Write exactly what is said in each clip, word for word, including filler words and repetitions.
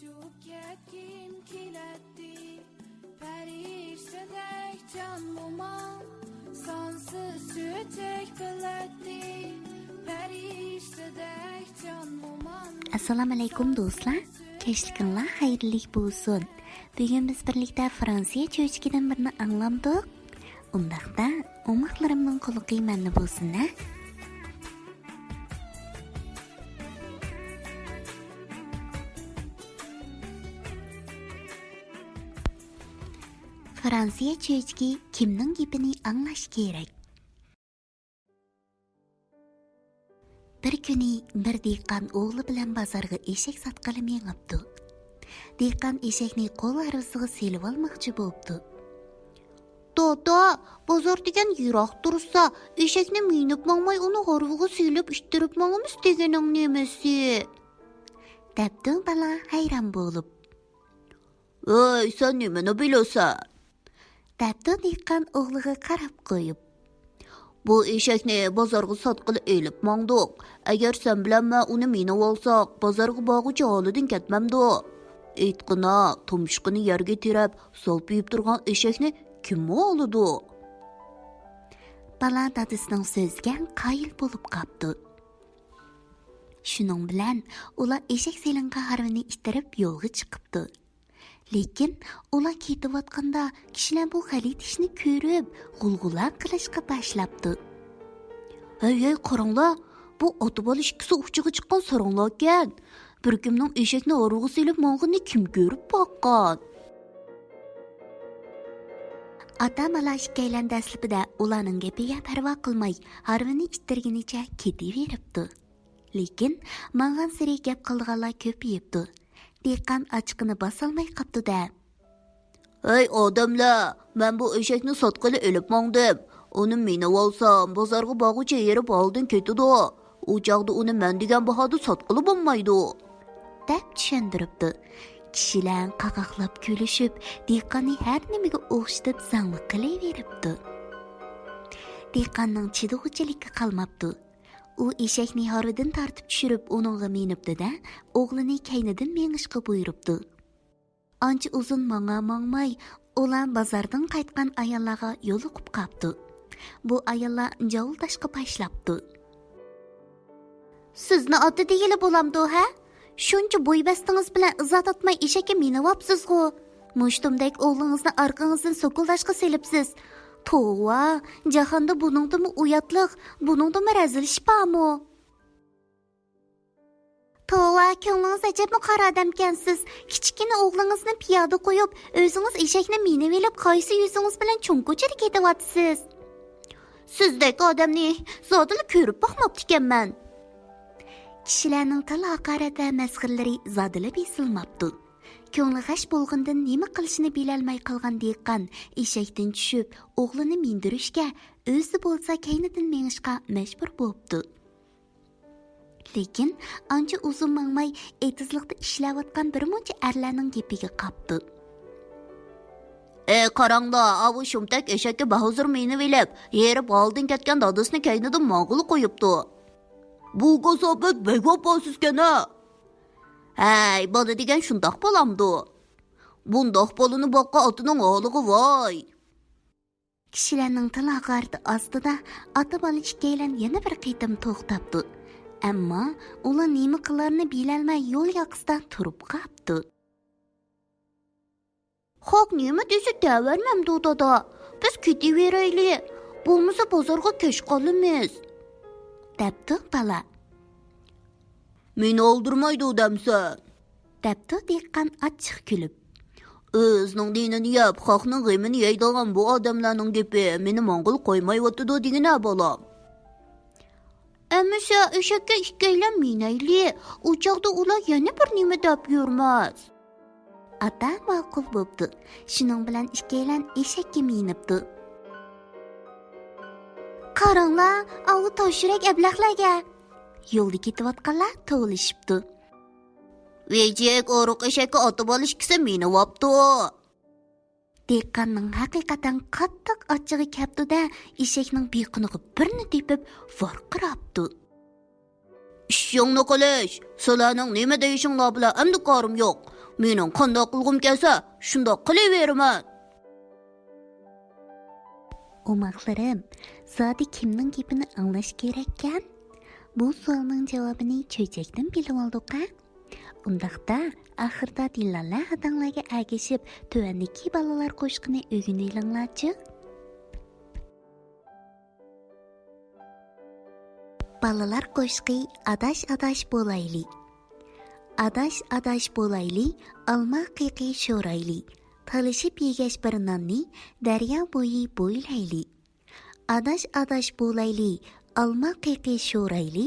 يۇيۇپ كەتكۈم كېلەتتى، پەرىشتىدەك جان موماڭ، سانسىز چۆچەك بىلەتتى، پەرىشتىدەك جان موماڭ. ئەسسالامۇ ئەلەيكۇم دوستلار، كەچلىكىڭلار خەيرلىك بولسۇن. بۈگۈن بىز بىرلىكتە فرانسىيە چۆچىكىدىن بىرنى ئاڭلامدۇق؟ ئۇنداقتا ئوماقلىرىمنىڭ قۇلىقى مەندە بولسۇن ھە. فرانسىيە چۆچىكى، كىمنىڭ گېپىنى ئاڭلاش كېرەك؟ بىر كۈنى بىر دېھقان ئوغلى بىلەن بازارغا ئېشەك ساتقىلى مېڭىپتۇ. دېھقان ئېشەكنى قول ھارۋىسىغا سېلىۋالماقچى بوپتۇ. دادا، بازار دېگەن يىراق تۇرسا، ئېشەكنى مىنىپ ماڭماي، ئۇنى ھارۋىغا سېلىپ ئىتتىرىپ ماڭىمىز دېگىنىڭ نېمىسى؟ دەپتۇ بالا ھەيران بولۇپ. ھەي، سەن نېمىنى بىلىسەن؟ دەپتۇ دېھقان ئوغلىغا قاراپ قويۇپ. بۇ ئېشەكنى بازارغا ساتقىلى ئېلىپ ماڭدۇق. ئەگەر سەن بىلەن مەن ئۇنى مىنىۋالساق، بازارغا بارغۇچە ھالىدىن كەتمەمدۇ؟ ئېيتقىنا، تۇمشۇقىنى يەرگە تىرەپ، سالپىيىپ تۇرغان ئېشەكنى كىممۇ ئالىدۇ؟ بالا دادىسىنىڭ سۆزىگە قايىل بولۇپ قاپتۇ. شۇنىڭ بىلەن ئۇلار ئېشەك سېلىنغان ھارۋىنى ئىتتىرىپ يولغا چىقىپتۇ. لېكىن ئۇلار كېتىۋاتقاندا كىشىلەر بۇ غەلىتە ئىشنى كۆرۈپ، غۇلغۇلا قىلىشقا باشلاپتۇ. ھەي، ھەي، قاراڭلار، بۇ ئاتا بالا ئىككىسى ئۇچىغا چىققان ساراڭلاركەن. بىر كىمنىڭ ئېشەكنى ھارۋىغا سېلىپ ماڭغىنىنى كىم كۆرۈپ باققان؟ ئاتا بالا ئىككىيلەن دەسلىپىدە ئۇلارنىڭ گېپىگە پەرۋا قىلماي، ھارۋىنى ئىتتىرگىنىچە كېتىۋېرىپتۇ. لېكىن ماڭغانسېرى گەپ قىلىدىغانلار كۆپىيىپتۇ. دېھقان ئاچچىقىنى باسالماي قاپتۇ-دە. ھەي ئادەملەر، مەن بۇ ئېشەكنى ساتقىلى ئېلىپ ماڭدىم. ئۇنى مىنىۋالسام، بازارغا بارغۇچە ھېرىپ ھالدىن كېتىدۇ. ئۇ چاغدا ئۇنى مەن دېگەن باھادا ساتقىلى بولمايدۇ، دەپ چۈشەندۈرۈپتۇ. كىشىلەر قاقاقلاپ كۈلۈشۈپ، دېھقاننى ھەر نېمىگە ئوخشىتىپ زاڭلىق قىلىۋېرىپتۇ. دېھقاننىڭ چىدىغۇچىلىكى قالماپتۇ. ئۇ ئېشەكنى ھارۋىدىن تارتىپ چۈشۈرۈپ، ئۇنىڭغا مىنىپتۇ-دە، ئوغلىنى كەينىدىن مېڭىشقا بۇيرۇپتۇ. ئانچە ئۇزۇن ماڭا-ماڭماي، ئۇلار بازاردىن قايتقان ئاياللارغا يولۇقۇپ قاپتۇ. بۇ ئاياللار جاۋۇلداشقا باشلاپتۇ. سىزنى ئاتا دېگىلى بولامدۇ، ھە؟ شۇنچە بوي بەستىڭىز بىلەن ئىزا تارتماي ئېشەككە مىنىۋاپسىزغۇ. مۇشتۇمدەك ئوغلىڭىزنى ئارقىڭىزدىن سوكۇلداشقا سېلىپسىز. توۋا، جاھاندا بۇنىڭدىنمۇ ئۇياتلىق، بۇنىڭدىنمۇ رەزىل ئىش بارمۇ؟ توۋا، كۆڭلىڭىز ئەجەبمۇ قارا ئادەمكەنسىز. كىچىككىنە ئوغلىڭىزنى پىيادە قويۇپ، ئۆزىڭىز ئېشەكنى مىنىۋېلىپ، قايسى يۈزىڭىز بىلەن چوڭ كوچىدا كېتىۋاتىسىز؟ سىزدەك ئادەمنى زادىلا كۆرۈپ باقماپتىكەنمەن. كىشىلەرنىڭ تىل ھاقارەت ۋە مەسخىرىلىرى زادىلا بېسىلماپتۇ. كۆڭلى غەش بولغىنىدىن نېمە قىلىشىنى بىلەلمەي قالغان دېھقان ئېشەكتىن چۈشۈپ، ئوغلىنى مىندۈرۈشكە، ئۆزى بولسا كەينىدىن مېڭىشقا مەجبۇر بوپتۇ. لېكىن ئانچە ئۇزۇن ماڭماي، ئېتىزلىقتا ئىشلەۋاتقان بىر مۇنچە ئەرلەرنىڭ گېپىگە قاپتۇ. ئەي، قاراڭلار، ئاۋۇ شۇمتەك ئېشەككە بەھۇزۇر مىنىۋېلىپ، ھېرىپ ھالدىن كەتكەن دادىسىنى كەينىدىن ماڭغىلى قويۇپتۇ. بۇ كاساپەت بەك ۋاپاسىزكەن-ھە! ھەي، بالا دېگەن شۇنداق بولامدۇ؟ بۇنداق بالىنى باققان ئاتىنىڭ ھالىغا ۋاي! كىشىلەرنىڭ تىل ھاقارىتى ئاستىدا ئاتا-بالا ئىككىيلەن يەنە بىر قېتىم توختاپتۇ. ئەمما ئۇلار نېمە قىلارىنى بىلەلمەي يول ياقىسىدا تۇرۇپ قاپتۇ. خوك، نېمە دېسە دەۋەرمەمدۇ دادا؟ بىز كېتىۋېرەيلى، بولمىسا بازارغا كەچ قالىمىز، دەپتۇ بالا. مېنى ئالدىرمايدۇ دەمسەن؟ دەپتۇ دېھقان ئاچچىق كۈلۈپ. ئۆزىنىڭ نېنىنى يەپ، خەقنىڭ غېمىنى يەيدىغان بۇ ئادەملەرنىڭ گېپى مېنى ماڭغىلى قويمايۋاتىدۇ دېگىنە، بالام. ئەمىسە ئېشەككە ئىككىيلەن مىنەيلى، ئۇ چاغدا ئۇلار يەنە بىر نېمە دەپ يۈرمەس. ئاتا ماقۇل بوپتۇ. شۇنىڭ بىلەن ئىككىيلەن ئېشەككە مىنىپتۇ. قاراڭلار، ئاۋۇ تاش يۈرەك ئەبلەخلەرگە! يولدا كېتىۋاتقانلار توۋلىشىپتۇ. ۋىجىك، ئورۇق ئېشەككە ئاتا بالا ئىككىسى مىنىۋاپتۇ. دېھقاننىڭ ھەقىقەتەن قاتتىق ئاچچىقى كەپتۇ-دە، ئېشەكنىڭ بېقىنىغا بىرنى تېپىپ ۋارقىراپتۇ. ئىشىڭنى قىلىش، سىلەرنىڭ نېمە دېيىشىڭلار بىلەن ئەمدى كارىم يوق. مېنىڭ قانداق قىلغۇم كەلسە، شۇنداق قىلىۋېرىمەن. ئوماقلىرىم، زادى كىمنىڭ گېپىنى ئاڭلاش كېرەككەن؟ بۇ سوئالنىڭ جاۋابىنى چۆچەكتىن بىلىۋالدۇق ھە؟ ئۇنداقتا، ئاخىردا دىلالە ئاداڭلارغا ئەگىشىپ، تۆۋەندىكى بالىلار قوشىقىنى ئۆگىنىۋېلىڭلارچۇ. بالىلار قوشىقى. ئاداش ئاداش بولايلى. ئاداش ئاداش بولايلى، ئالما قېقى شورايلى. تالىشىپ يېگەچ بىر ناننى، دەريا بويى بويلايلى. ئاداش ئاداش بولايلى، ئالما قېقى شورايلى.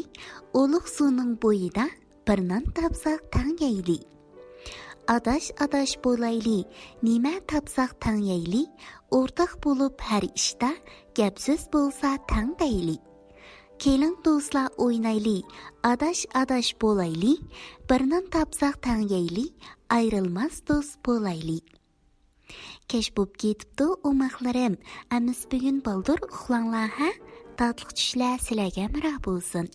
ئۇلۇغ سۇنىڭ بويىدا، بىر نان تاپساق تەڭ يەيلى. ئاداش ئاداش بولايلى، نېمە تاپساق تەڭ يەيلى. ئورتاق بولۇپ ھەر ئىشتا، گەپ سۆز بولسا تەڭ دەيلى. كېلىڭ دوستلار ئوينايلى، ئاداش ئاداش بولايلى. بىر نان تاپساق تەڭ يەيلى، ئايرىلماس دوست بولايلى. كەچ بوپ كېتىپتۇ ئوماقلىرىم، ئەمىسە بۈگۈن بالدۇر ئۇخلاڭلار ھە؟ تاتلىق چۈشلەر سىلەرگە ھەمراھ بولسۇن.